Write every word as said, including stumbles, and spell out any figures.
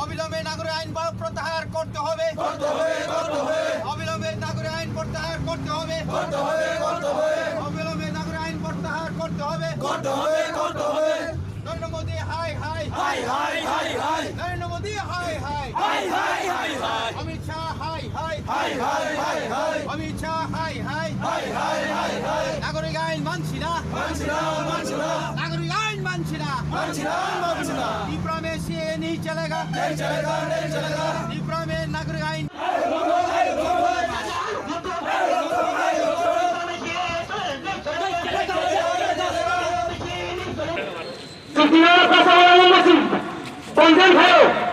অবিলম্বে নাগরিক আইন বা-, প্রত্যাহার করতে হবে। অবিলম্বে নাগরিক আইন প্রত্যাহার করতে হবে। অবিলম্বে নাগরিক আইন প্রত্যাহার করতে হবে। নরেন্দ্র মোদী হাই হাই। নরেন্দ্র মোদী হাই হাই। অমিত শাহ হাই হাই। অমিত শাহ হাই হাই। নাগরিক আইন মানছি না। নাগরিক আইন মানছি না। ত্রিপুরা মে সিএএ নেই চলেগা। ত্রিপুরা মে নাগরিক আইন। Continúa pasando la música. Ponte en feo.